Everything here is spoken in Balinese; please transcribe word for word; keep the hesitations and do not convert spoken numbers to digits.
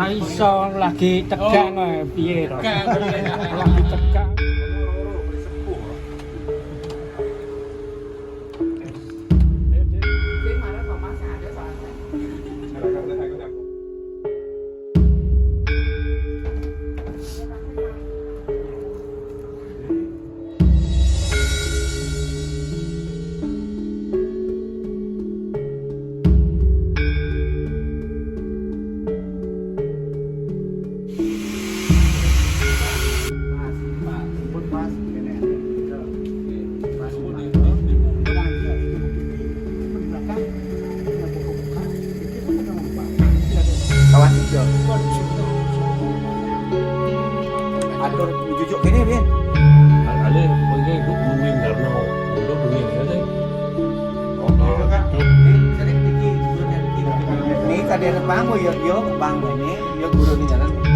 Iso lagi tegang, eh, piye to? Lagi tegang. Kawan hijau. Atur jujuk kene, Bin. Ale mengke ibu nungguin Karno. Untuk nungguin ya, Teh. Ini kada ada bangun ya, yo, bangun ini, yo, guru ini jalan.